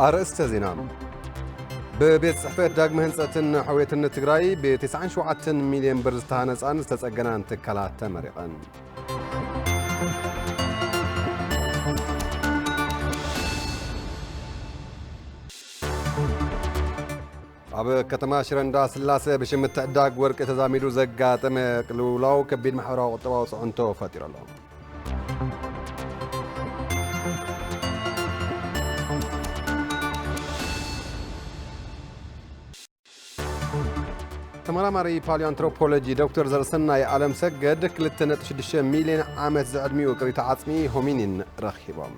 ኣርእስተ ዜና። ብቤት ጽሕፈት ዳግመ ህንጸትን ሕውየትን ትግራይ ብ ተስዓን ሸውዓተን ሚልዮን ብር ዝተሃነጻን ዝተጸገናን ትካላት ተመሪቐን። ኣብ ከተማ ሽረ እንዳስላሰ ብሽም ምትዕዳግ ወርቂ ተዛሚዱ ዘጋጠመ ቅልውላው ከቢድ ማሕበራዊ ቁጠባዊ ጽዕንቶ ፈጢሩ ኣሎ። ተመራማሪ ፓሊዮኣንትሮፖሎጂ ዶክተር ዘርሰናይ ኣለምሰገድ ክልተ ነጥቢ ሽዱሽተ ሚልዮን ዓመት ዝዕድሚኡ ቅሪተ ዓጽሚ ሆሚኒን ረኺቦም።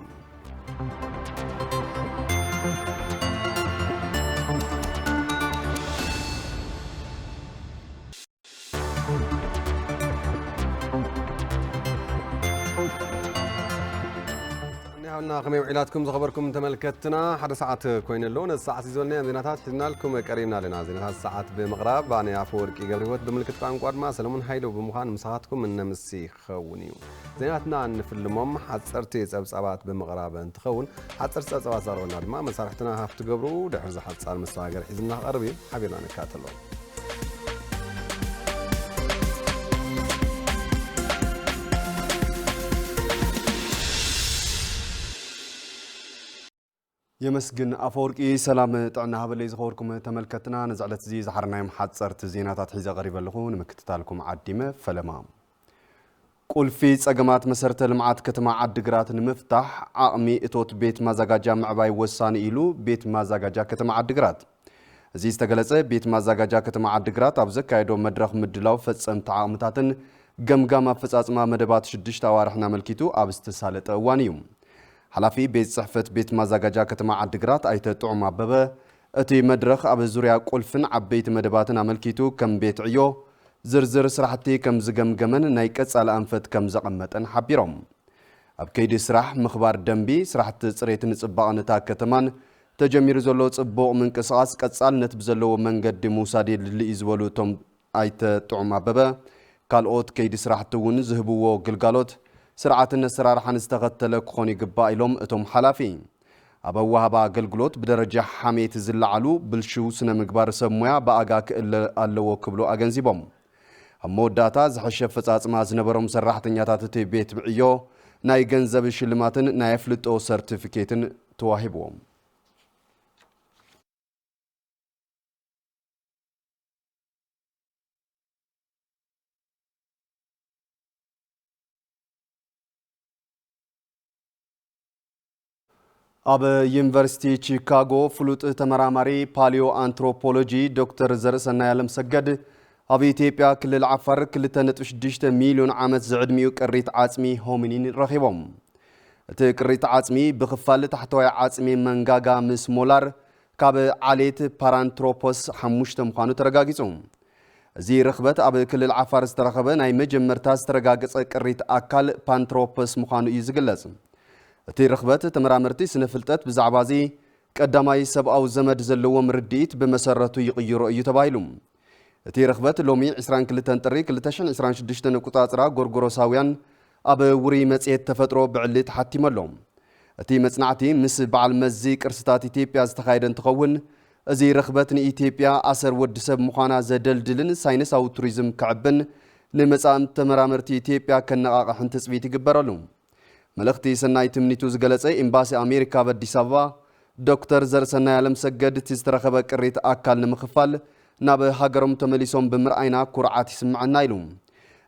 ጥዕና ይሃብልና፣ ከመይ ውዒላትኩም ዝኸበርኩም ተመልከትና? ሓደ ሰዓት ኮይኑ ኣሎ። ነዚ ሰዓት ሒዞልናዮም ዜናታት ሒዝናልኩም ቀሪብና ኣለና። ዜናታት ሰዓት ብምቕራብ ኣነ ኣፈወርቂ ገብረ ህይወት፣ ብምልክት ቋንቋ ድማ ሰለሞን ሃይሎ ብምዃን ምሳኻትኩም እነምሲ ክኸውን እዩ። ዜናትና እንፍልሞም ሓፀርቲ ፀብፃባት ብምቕራብ እንትኸውን፣ ሓፀርቲ ፀብፃባት ዘቕርበልና ድማ መሳርሕትና ሃፍቲ ገብሩ ድሕሪ ዝሓፃር መሰጋገሪ ሒዝና ክቐርብ እዩ። ሓቢርና ንከታተሎ። የመስግን ኣፈወርቂ። ሰላም ጥዕና ሃበለይ ዝኸበርኩም ተመልከትና፣ ነዚ ዕለት እዚ ዝሓርናዮም ሓፀርቲ ዜናታት ሒዘ ቀሪበ ኣለኹ። ንምክትታልኩም ዓዲመ ፈለማ። ቁልፊ ጸገማት መሰረተ ልምዓት ከተማ ዓዲግራት ንምፍታሕ ዓቕሚ እቶት ቤት ማዛጋጃ ምዕባይ ወሳኒ ኢሉ ቤት ማዛጋጃ ከተማ ዓዲግራት። እዚ ዝተገለጸ ቤት ማዛጋጃ ከተማ ዓዲግራት ኣብ ዘካየዶ መድረኽ ምድላው ፈጸምቲ ዓቕምታትን ገምጋም ኣፈጻጽማ መደባት ሽዱሽተ ኣዋርሕን ኣመልኪቱ ኣብ ዝተሳለጠ እዋን እዩ። ሓላፊ ቤት ጽሕፈት ቤት ማዛጋጃ ከተማ ዓዲግራት ኣይተ ጥዑም ኣበበ፣ እቲ መድረኽ ኣብ ዙርያ ቁልፍን ዓበይቲ መደባትን ኣመልኪቱ ከም ቤት ዕዮ ዝርዝር ስራሕቲ ከም ዝገምገመን ናይ ቀጻሊ ኣንፈት ከም ዘቐመጠን ሓቢሮም። ኣብ ከይዲ ስራሕ ምኽባር ደንቢ፣ ስራሕቲ ጽሬትን ጽባቐን እታ ከተማን ተጀሚሩ ዘሎ ጽቡቕ ምንቅስቓስ ቀጻልነት ብዘለዎ መንገዲ ምውሳድ የድሊ እዩ ዝበሉ እቶም ኣይተ ጥዑም ኣበበ፣ ካልኦት ከይዲ ስራሕቲ እውን ዝህብዎ ግልጋሎት ስርዓትን ኣሰራርሓን ዝተኸተለ ክኾን ይግባእ ኢሎም እቶም ሓላፊ። ኣብ ኣወሃባ ኣገልግሎት ብደረጃ ሓሜት ዝለዓሉ ብልሽው ስነ ምግባር ሰብ ሞያ ብኣጋ ክእለ ኣለዎ ክብሉ ኣገንዚቦም። ኣብ መወዳእታ ዝሐሸ ኣፈጻጽማ ዝነበሮም ሰራሕተኛታት እቲ ቤት ዕዮ ናይ ገንዘብ ሽልማትን ናይ ኣፍልጦ ሰርቲፊኬትን ተዋሂብዎም። ኣብ ዩኒቨርሲቲ ቺካጎ ፍሉጥ ተመራማሪ ፓሊዮ ኣንትሮፖሎጂ ዶክተር ዘርእሰናይ ኣለምሰገድ ኣብ ኢትዮጵያ ክልል ዓፋር ክልተ ነጥቢ ሽዱሽተ ሚልዮን ዓመት ዝዕድሚኡ ቅሪት ዓጽሚ ሆሚኒን ረኺቦም። እቲ ቅሪት ዓጽሚ ብኽፋል ታሕተዋይ ዓጽሚ መንጋጋ ምስ ሞላር ካብ ዓሌት ፓራንትሮፖስ ሓሙሽተ ምዃኑ ተረጋጊጹ። እዚ ርኽበት ኣብ ክልል ዓፋር ዝተረኸበ ናይ መጀመርታ ዝተረጋገጸ ቅሪት ኣካል ፓንትሮፖስ ምዃኑ እዩ ዝግለጽ። እቲ ርኽበት ተመራመርቲ ስነ ፍልጠት ብዛዕባ እዚ ቀዳማይ ሰብኣዊ ዘመድ ዘለዎም ርድኢት ብመሰረቱ ይቕይሮ እዩ ተባሂሉ። እቲ ርኽበት ሎሚ ዕስራን ክልተን ጥሪ ክልተ ሽሕን ዕስራን ሽዱሽተን ኣቆጻጽራ ጎርጎሮሳውያን ኣብ ውሩይ መጽሔት ተፈጥሮ ብዕሊ ተሓቲሙ ኣሎ። እቲ መጽናዕቲ ምስ በዓል መዚ ቅርስታት ኢትዮጵያ ዝተኻየደ እንትኸውን፣ እዚ ርኽበት ንኢትዮጵያ ኣሰር ወዲ ሰብ ምዃና ዘደልድልን ሳይንሳዊ ቱሪዝም ከዕብን ንመጻእቲ ተመራመርቲ ኢትዮጵያ ከነቓቕሕን ትጽቢት ይግበረሉ። መልእኽቲ ሰናይ ትምኒቱ ዝገለጸ ኤምባሲ ኣሜሪካ ኣብ ኣዲስ ኣበባ፣ ዶክተር ዘርሰናይ ኣለምሰገድ እቲ ዝተረኸበ ቅሪት ኣካል ንምኽፋል ናብ ሃገሮም ተመሊሶም ብምርኣይና ኩርዓት ይስምዐና ኢሉ።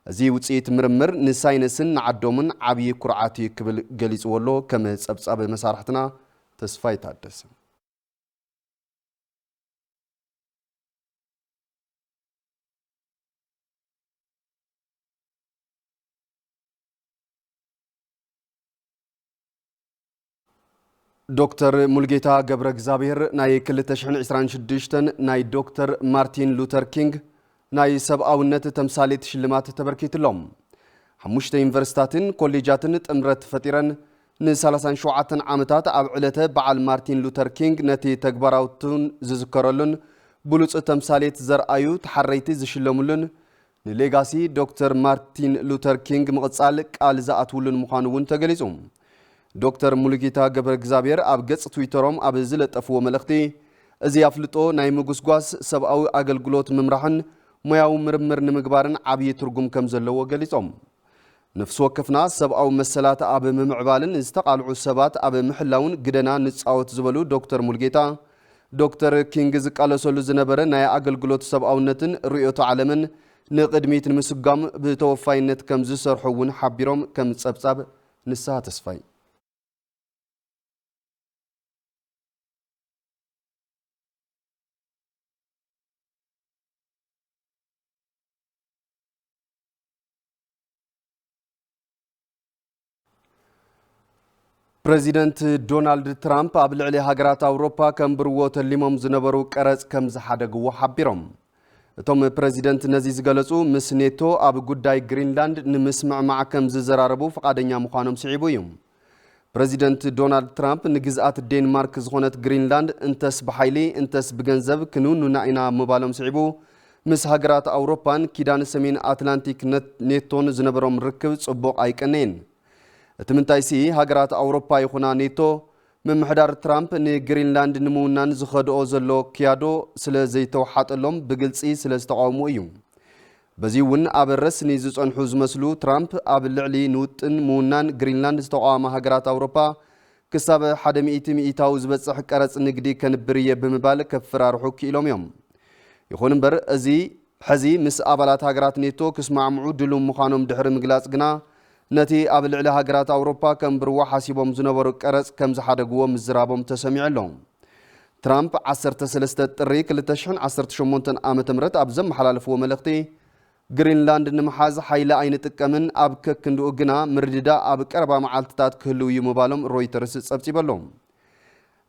እዚ ውጽኢት ምርምር ንሳይንስን ንዓዶምን ዓብዪ ኩርዓት እዩ ክብል ገሊጽዎ ኣሎ። ከም ጸብጻብ መሳርሕትና ተስፋይ ታደሰ። ዶክተር ሙልጌታ ገብረ እግዚኣብሔር ናይ ክልተ ሽሕን ዕስራን ሽዱሽተን ናይ ዶክተር ማርቲን ሉተር ኪንግ ናይ ሰብኣውነት ተምሳሌት ሽልማት ተበርኪትሎም። ሓሙሽተ ዩኒቨርሲታትን ኮሌጃትን ጥምረት ፈጢረን ንሰላሳን ሸውዓተን ዓመታት ኣብ ዕለተ በዓል ማርቲን ሉተር ኪንግ ነቲ ተግባራውቱን ዝዝከረሉን ብሉጽ ተምሳሌት ዘርኣዩ ተሓረይቲ ዝሽለሙሉን ንሌጋሲ ዶክተር ማርቲን ሉተር ኪንግ ምቕጻል ቃል ዝኣትውሉን ምዃኑ እውን ተገሊጹ። ዶክተር ሙሉጌታ ገብረ እግዚኣብሔር ኣብ ገጽ ትዊተሮም ኣብ ዝለጠፍዎ መልእኽቲ፣ እዚ ኣፍልጦ ናይ ምጉስጓስ፣ ሰብኣዊ ኣገልግሎት ምምራሕን ሞያዊ ምርምር ንምግባርን ዓብዪ ትርጉም ከም ዘለዎ ገሊጾም። ነፍሲ ወከፍና ሰብኣዊ መሰላት ኣብ ምምዕባልን ዝተቓልዑ ሰባት ኣብ ምሕላውን ግደና ንጻወት ዝበሉ ዶክተር ሙሉጌታ፣ ዶክተር ኪንግ ዝቃለሰሉ ዝነበረ ናይ ኣገልግሎት ሰብኣውነትን ርእዮቶ ዓለምን ንቕድሚት ንምስጓም ብተወፋይነት ከም ዝሰርሑ እውን ሓቢሮም። ከም ጸብጻብ ንስሃ ተስፋይ። ፕረዚደንት ዶናልድ ትራምፕ ኣብ ልዕሊ ሃገራት ኣውሮፓ ከንብርዎ ተሊሞም ዝነበሩ ቀረጽ ከም ዝሓደግዎ ሓቢሮም። እቶም ፕረዚደንት ነዚ ዝገለጹ፣ ምስ ኔቶ ኣብ ጉዳይ ግሪንላንድ ንምስምዕማዕ ከም ዝዘራረቡ ፍቓደኛ ምዃኖም ስዒቡ እዩ። ፕረዚደንት ዶናልድ ትራምፕ ንግዝኣት ዴንማርክ ዝኾነት ግሪንላንድ እንተስ ብሓይሊ እንተስ ብገንዘብ ክንውንና ኢና ምባሎም ስዒቡ፣ ምስ ሃገራት ኣውሮፓን ኪዳን ሰሜን ኣትላንቲክ ነት-፣ ኔቶን ዝነበሮም ርክብ ጽቡቕ ኣይቀነየን። እቲ ምንታይሲ፣ ሃገራት ኣውሮፓ ይኹና ኔቶ፣ ምምሕዳር ትራምፕ ንግሪንላንድ ንምውናን ዝኸድኦ ዘሎ ክያዶ ስለ ዘይተወሓጠሎም ብግልጺ ስለ ዝተቓወሙ እዩ። በዚ እውን ኣብ ረስኒ ዝጸንሑ ዝመስሉ ትራምፕ፣ ኣብ ልዕሊ ንውጥን ምውናን ግሪንላንድ ዝተቓወማ ሃገራት ኣውሮፓ ክሳብ ሓደ ሚእቲ ሚእታዊ ዝበጽሕ ቀረጽ ንግዲ ከንብር እየ ብምባል ከፍራርሑ ክኢሎም እዮም። ይኹን እምበር፣ እዚ ሕዚ ምስ ኣባላት ሃገራት ኔቶ ክስማዕምዑ ድሉው ምዃኖም ድሕሪ ምግላጽ ግና፣ ነቲ ኣብ ልዕሊ ሃገራት ኣውሮፓ ከንብርዎ ሓሲቦም ዝነበሩ ቀረጽ ከም ዝሓደግዎ ምዝራቦም ተሰሚዑ ኣሎ። ትራምፕ ዓሰርተ ሰለስተ ጥሪ ክልተ ሽሕን ዓሰርተ ሸሞንተን ዓመተ ምህረት ኣብ ዘመሓላለፍዎ መልእኽቲ፣ ግሪንላንድ ንምሓዝ ሓይሊ ኣይንጥቀምን፣ ኣብ ከክንድኡ ግና ምርድዳእ ኣብ ቀረባ መዓልትታት ክህልው እዩ ምባሎም ሮይተርስ ጸብጺቡ ኣሎ።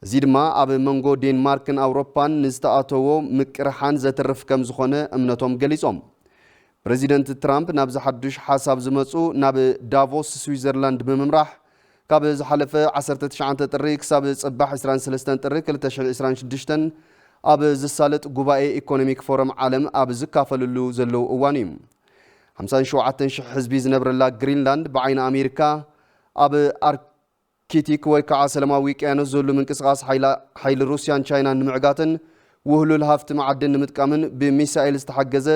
እዚ ድማ ኣብ መንጎ ዴንማርክን ኣውሮፓን ንዝተኣተዎ ምቅርሓን ዘትርፍ ከም ዝኾነ እምነቶም ገሊጾም። ፕረዚደንት ትራምፕ ናብዚ ሓዱሽ ሓሳብ ዝመጹ ናብ ዳቮስ ስዊዘርላንድ ብምምራሕ፣ ካብ ዝሓለፈ ዓሰርተ ትሽዓተ ጥሪ ክሳብ ጽባሕ ዕስራን ሰለስተን ጥሪ ክልተ ሽሕን ዕስራን ሽዱሽተን ኣብ ዝሳለጥ ጉባኤ ኢኮኖሚክ ፎረም ዓለም ኣብ ዝካፈልሉ ዘለዉ እዋን እዩ። ሓምሳን ሸውዓተን ሽሕ ህዝቢ ዝነብረላ ግሪንላንድ ብዓይኒ ኣሜሪካ ኣብ ኣርክቲክ ወይ ከዓ ሰላማዊ ውቅያኖስ ዘሎ ምንቅስቃስ ሓይላ-፣ ሓይሊ ሩስያን ቻይናን ንምዕጋትን ውህሉል ሃፍቲ መዓድን ንምጥቃምን ብሚሳኤል ዝተሓገዘ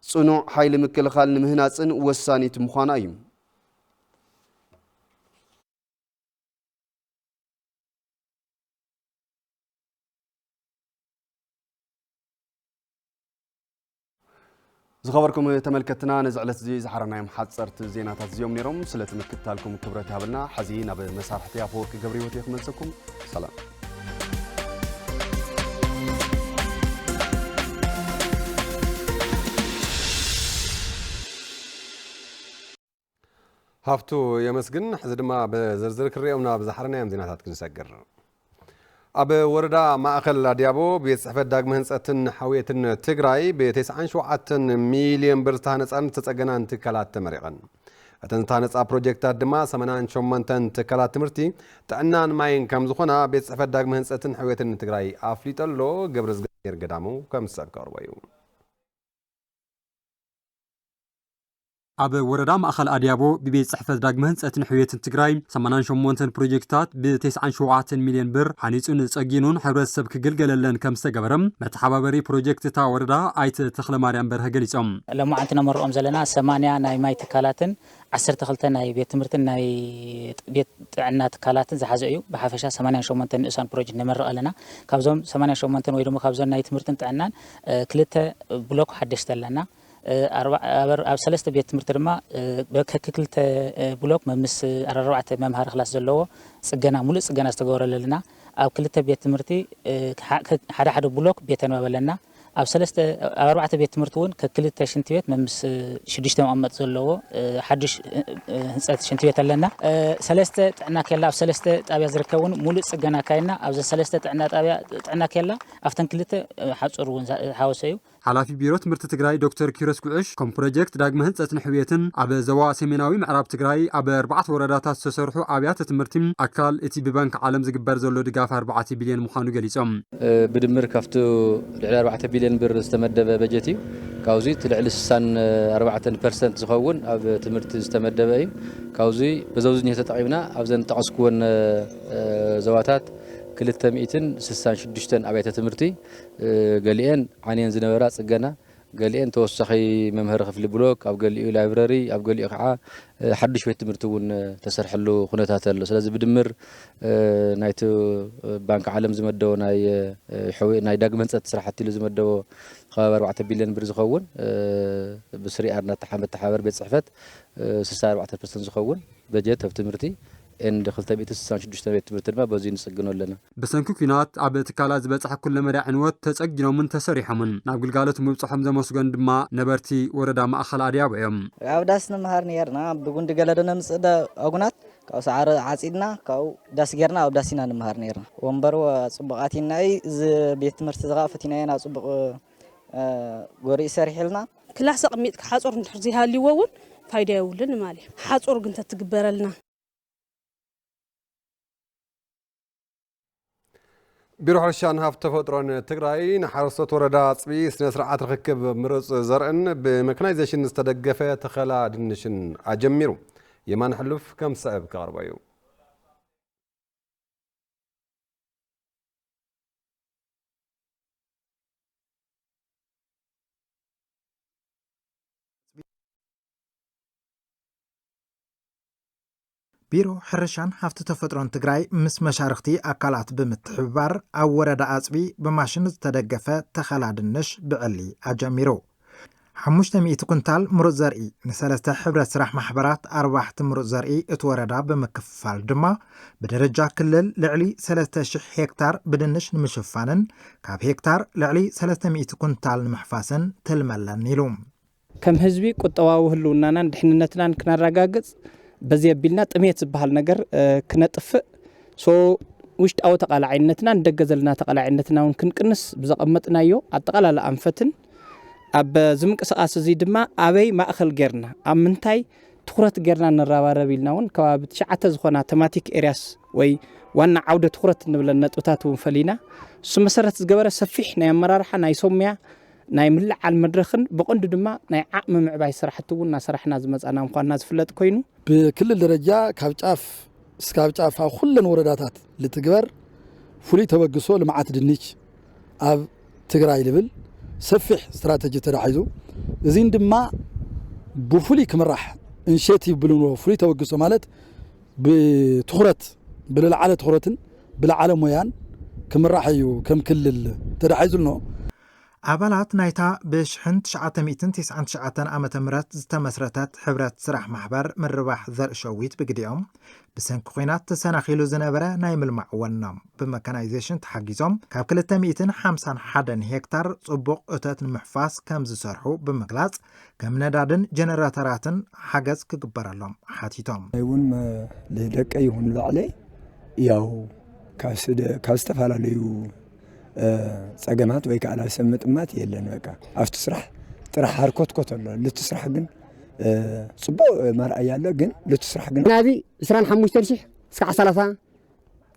ጽኑዕ ሓይሊ ምክልኻል ንምህናጽን ወሳኒት ምዃና እዩ። ዝኸበርኩም ተመልከትና፣ ነዚ ዕለት እዚ ዝሓረናዮም ሓጸርቲ ዜናታት እዚኦም ነይሮም። ስለቲ ምክትታልኩም ክብረት ይሃበልና። ሕዚ ናብ መሳርሕቲ ኣፈወርቂ ገብረህይወት እየ ክመልሰኩም። ሰላም። ሃፍቱ የመስግን። ሕዚ ድማ ብዝርዝር ክርእዮም ናብ ዝሓረናዮም ዜናታት ክንሰግር። ኣብ ወረዳ ማእኸል ኣድያቦ ቤት ጽሕፈት ዳግመ ህንጸትን ሕውየትን ትግራይ ብ ተስዓን ሸውዓተን ሚልዮን ብር ዝተሃነጻን ዝተጸገናን ትካላት ተመሪቐን። እተን ዝተሃነጻ ፕሮጀክታት ድማ ሰማንያን ሸሞንተን ትካላት ትምህርቲ፣ ጥዕናን ማይን ከም ዝኾና ቤት ጽሕፈት ዳግመ ህንጸትን ሕውየትን ትግራይ ኣፍሊጡ ኣሎ። ገብረ እግዚኣብሔር ገዳሙ ከም ዝስዕብ ከቕርቦ እዩ። ኣብ ወረዳ ማእኸል ኣድያቦ ብቤት ጽሕፈት ዳግመ ህንጸትን ሕውየትን ትግራይ ሰማንያን ሸሞንተን ፕሮጀክትታት ብ ተስዓን ሸውዓተን ሚልዮን ብር ሃኒጹን ጸጊኑን ሕብረተሰብ ክግልገለለን ከም ዝተገበረ መተሓባበሪ ፕሮጀክት እታ ወረዳ ኣይተ ተኽለማርያም በርሀ ገሊጾም። ሎማዓንቲ ነመርቖም ዘለና ሰማንያ ናይ ማይ ትካላትን ዓሰርተ ክልተ ናይ ቤት ትምህርትን ናይ ቤት ጥዕና ትካላትን ዝሓዘ እዩ። ብሓፈሻ ሰማንያን ሸሞንተን ንኡሳን ፕሮጀክት ነመርቕ ኣለና። ካብዞም ሰማንያን ሸሞንተን ወይ ድማ ካብዞም ናይ ትምህርትን ጥዕናን፣ እ፣ ክልተ ብሎክ ሓደሽቲ ኣለና። እ፣ ኣርባ-፣ ኣብ፣ ኣብ ሰለስተ ቤት ትምህርቲ ድማ፣ እ፣ በ-፣ ከክልተ፣ እ፣ ብሎክ መምስ ኣርባዕተ መምሃሪ ክላስ ዘለዎ ጽገና፣ ሙሉእ ጽገና ዝተገበረሉ ኣለና። ኣብ ክልተ ቤት ትምህርቲ፣ እ፣ ከ-፣ ከ-፣ ሓደ ሓደ ብሎክ ቤተ ንባብ ኣለና። ኣብ ሰለስተ፣ ኣብ ኣርባዕተ ቤት ትምህርቲ እውን ከክልተ ሽንቲ ቤት መምስ፣ እ፣ ሽዱሽተ መቐመጢ ዘለዎ፣ እ፣ ሓዱሽ፣ እ፣ እ፣ ህንጸት ሽንቲ ቤት ኣለና። እ፣ ሰለስተ ጥዕና ኬላ፣ ኣብ ሰለስተ ጣብያ ዝርከብ እውን ሙሉእ ጽገና ኣካይድና። ኣብዘን ሰለስተ ጥዕና ጣብያ፣ ጥዕና ኬላ ኣብተን ክልተ፣ እ፣ ሓጹር እውን ዝሓወሰ እዩ። ሓላፊ ቢሮ ትምህርቲ ትግራይ ዶክተር ኪሮስ ጉዕሽ፣ ከም ፕሮጀክት ዳግመ ህንፀትን ሕውየትን ኣብ ዞባ ሰሜናዊ ምዕራብ ትግራይ ኣብ ኣርባዕተ ወረዳታት ዝተሰርሑ ኣብያተ ትምህርቲ ኣካል እቲ ብባንክ ዓለም ዝግበር ዘሎ ድጋፍ ኣርባዕተ ቢልዮን ምዃኑ ገሊጾም። እ፣ ብድምር ካብቲ ልዕሊ ኣርባዕተ ቢልዮን ብር ዝተመደበ በጀት እዩ። ካብዚ እቲ ልዕሊ ስሳን ኣርባዕተን ፐርሰንት ዝኸውን ኣብ ትምህርቲ ዝተመደበ እዩ። ካብዚ በዘብዝኒህ ተጠቒምና ኣብዘን ጠቐስኩወን እ፣ ዞባታት ክልተ ሚእትን ስሳን ሽዱሽተን ኣብያተ ትምህርቲ እ፣ ገሊኤን ዓንየን ዝነበራ ጽገና፣ ገሊኤን ተወሳኺ መምሃሪ ክፍሊ ብሎክ፣ ኣብ ገሊኡ ላይብረሪ፣ ኣብ ገሊኡ ከዓ እ፣ ሓዱሽ ቤት ትምህርቲ እውን እ፣ ተሰርሐሉ ኩነታት ኣሎ። ስለዚ ብድምር እ፣ ናይቲ እ፣ ባንክ ዓለም ዝመደቦ ናይ እ፣ ሕዊ ናይ ዳግመ ህንፀት ስራሕቲ ኢሉ ዝመደቦ ከባቢ ኣርባዕተ ቢልዮን ብር ዝኸውን እ፣ ብስሪኣር እናተሓ- መተሓበር ቤት ፅሕፈት እ፣ ስሳ ኣርባዕተ ፐርሰንት ዝኸውን በጀት ኣብ ትምህርቲ ኤንድ ክልተ ሚእቲ ስሳን ሽዱሽተ ቤት ትምህርቲ ድማ በዚ ንፅግኖ ኣለና። ብሰንኪ ኲናት ኣብ ትካላት ዝበጽሐ ኩለመዳይ ዕንወት ተጸጊኖምን ተሰሪሖምን ናብ ግልጋሎት ምብጽሖም ዘመስገኑ ድማ ነበርቲ ወረዳ ማእኸል ኣድያቦ እዮም። ኣብ ዳስ ንምሃር ነርና፣ ብጉንዲ ገለ ዶ ነምጽእ ዳ ኣጉናት፣ ካብኡ ሰዓሪ ዓጺድና፣ ካብኡ ዳስ ጌርና ኣብ ዳስ ኢና ንምሃር ነርና። ወንበር ወ-፣ ጽቡቓት ኢና፣ እዚ ቤት ትምህርቲ ዝኻ ፈቲናዮ ናብ ጽቡቕ፣ እ፣ ጎሪኡ ሰሪሕልና። ክላስ ኣቕሚጥካ ሓጹር እንድሕር ዘይሃልይዎ እውን ፋይዳ የብሉን ማለት እዩ። ሓጹር ግን ተትግበረልና። ቢሮ ሕርሻን ሃፍቲ ተፈጥሮን ትግራይ ንሓረስቶት ወረዳ ኣፅቢ ስነ ስርዓት ርክክብ ምሩፅ ዘርእን ብመካናይዜሽን ዝተደገፈ ተኸላ ድንሽን ኣጀሚሩ። የማነ ሕሉፍ ከም ዝስዕብ ከቕርቦ እዩ። ቢሮ ሕርሻን ሃፍቲ ተፈጥሮን ትግራይ ምስ መሻርኽቲ ኣካላት ብምትሕብባር ኣብ ወረዳ ኣፅቢ ብማሽን ዝተደገፈ ተኸላ ድንሽ ብዕሊ ኣጀሚሩ። ሓሙሽተ ሚእቲ ኩንታል ምሩፅ ዘርኢ ንሰለስተ ሕብረት ስራሕ ማሕበራት ኣርባሕቲ ምሩፅ ዘርኢ እቲ ወረዳ ብምክፍፋል ድማ ብደረጃ ክልል ልዕሊ ሰለስተ ሽሕ ሄክታር ብድንሽ ንምሽፋንን ካብ ሄክታር ልዕሊ ሰለስተ ሚእቲ ኩንታል ንምሕፋስን ትልሚ ኣለን ኢሉ። ከም ህዝቢ ቁጠባዊ ህልውናናን ድሕንነትናን ክነረጋግጽ በዚ ኣቢልና ጥሜት ዝበሃል ነገር እ፣ ክነጥፍእ ሶ ውሽጣዊ ተቓላዓይነትናን ደገ ዘለና ተቓላዓይነትና እውን ክንቅንስ ብዘቐመጥናዮ ኣጠቓላሊ ኣንፈትን ኣብ እዚ ምንቅስቓስ እዚ ድማ ኣበይ ማእኸል ጌርና ኣብ ምንታይ ትኹረት ጌርና ንረባረብ ኢልና እውን ከባቢ ትሽዓተ ዝኾና ተማቲክ ኤርያስ ወይ ዋና ዓውደ ትኹረት እንብለን ነጥብታት እውን ፈሊና እሱ መሰረት ዝገበረ ሰፊሕ ናይ ኣመራርሓ ናይ ሶምያ ናይ ምልዓል መድረኽን ብቐንዱ ድማ ናይ ዓቕሚ ምዕባይ ስራሕቲ እውን እናሰራሕና ዝመፃና ምዃንና ዝፍለጥ ኮይኑ ብክልል ደረጃ ካብ ጫፍ እስካብ ጫፍ ኣብ ኩለን ወረዳታት ልትግበር ፍሉይ ተበግሶ ልምዓት ድንች ኣብ ትግራይ ልብል ሰፊሕ ስትራተጂ ተዳሒዙ እዚን ድማ ብፍሉይ ክምራሕ ኢኒሼቲቭ ብልዎ ፍሉይ ተበግሶ ማለት ብትኹረት ብልለዓለ ትኹረትን ብለዓለ ሞያን ክምራሕ እዩ ከም ክልል ተዳሒዙ ኣሎ። ኣባላት ናይታ ብሽሕን ትሽዓተ ሚእትን ተስዓን ትሽዓተን ዓመተ ምህረት ዝተመስረተት ሕብረት ስራሕ ማሕበር ምርባሕ ዘርኢ ሸዊት ብግዲኦም ብሰንኪ ኲናት ተሰናኺሉ ዝነበረ ናይ ምልማዕ ወኖም ብመካናይዜሽን ተሓጊዞም ካብ ክልተ ሚእትን ሓምሳን ሓደን ሄክታር ጽቡቕ እቶት ንምሕፋስ ከም ዝሰርሑ ብምግላጽ ከም ነዳድን ጀነረተራትን ሓገዝ ክግበረሎም ሓቲቶም። እውን ደቀይ ይኹን ባዕለይ ያው ካብ ስደ ካብ ዝተፈላለዩ ጸገማት ወይ ከዓ ናብ ሰብ ምጥማት የለን። በቃ ኣብቲ ስራሕ ጥራሕ ሃርኮትኮት ኣሎ። ልቲ ስራሕ ግን ጽቡቅ መርኣያ ኣሎ። ግን ልቲ ስራሕ ግን ናዚ ዕስራን ሓሙሽተን ሽሕ እስካዕ ሰላሳ